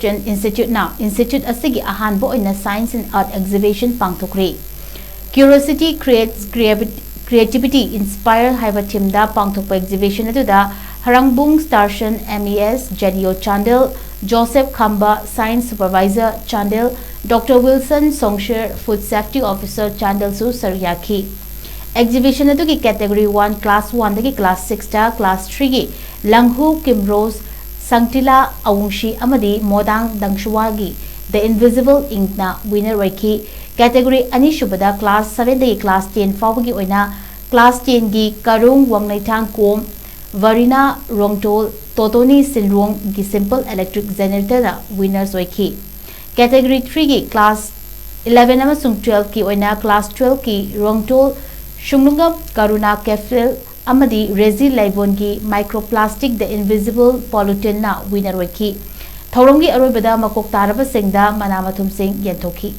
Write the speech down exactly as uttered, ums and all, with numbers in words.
Institute ꯅ institute ꯑꯁꯤꯒꯤ ꯑꯍꯥꯟꯕ ꯑꯣꯏꯅ Science and Art Exhibition ꯄꯥꯡꯊꯣꯛꯈ꯭ꯔꯦ꯫ Curiosity creates creavi- Creativity Inspire ꯍꯥꯏꯕ theme ꯗ ꯄꯥꯡꯊꯣꯛꯄ exhibition ꯑꯗꯨꯗ ꯍꯔꯪꯕꯨꯡ ꯁ꯭ꯇꯥꯔꯁꯟ, M E S, J D O Chandel, Joseph Khamba, Science Supervisor, Chandel, Doctor Wilson Songshir, Food Safety Officer, Chandel ꯁꯨ ꯁꯔꯨꯛ ꯌꯥꯈꯤ꯫ Exhibition ꯑꯗꯨꯒꯤ category one, class one ꯗꯒꯤ class six ꯇ class three ꯒꯤ ꯂꯪꯍꯨ ꯀꯤꯝꯔꯣꯁ, ꯁꯪꯇꯤꯂꯥ ꯑꯋꯨꯡꯁꯤ ꯑꯃꯗꯤ ꯃꯣꯗꯥꯡ ꯗꯪꯁꯨꯋꯥꯒꯤ The Invisible Ink ꯅ winner ꯑꯣꯏꯈꯤ꯫ Category ꯑꯅꯤꯁꯨꯕꯗ class seven ꯗꯒꯤ class ten ꯐꯥꯎꯕꯒꯤ ꯑꯣꯏꯅ class ten ꯒꯤ ꯀꯔꯨꯡ ꯋꯥꯡꯂꯩꯊꯥꯡ ꯀꯣꯝ, ꯚꯔꯤꯅꯥ ꯔꯣꯡꯇꯣꯜ, ꯇꯣꯇꯣꯅꯤ ꯁꯤꯟꯔꯣꯡꯒꯤ simple electric generator ꯅ winners ꯑꯣꯏꯈꯤ꯫ Category three ꯒꯤ class eleven ꯑꯃꯁꯨꯡ twelve ꯀꯤ ꯑꯣꯏꯅ class twelve ꯀꯤ ꯔꯣꯡꯇꯣꯜ ꯁꯨꯡꯅꯨꯡꯒꯝ ꯀꯔꯨꯅꯥ ꯀꯦꯐꯤꯜ ꯑꯃꯗꯤ ꯔꯦꯖꯤ ꯂꯩꯕꯣꯟꯒꯤ Microplastic The Invisible Pollutant ꯅ winner ꯑꯣꯏꯈꯤ꯫ ꯊꯧꯔꯝꯒꯤ ꯑꯔꯣꯏꯕꯗ ꯃꯀꯣꯛ ꯇꯥꯔꯕꯁꯤꯡꯗ ꯃꯅꯥ ꯃꯊꯨꯝꯁꯤꯡ ꯌꯦꯟꯊꯣꯛꯈꯤ꯫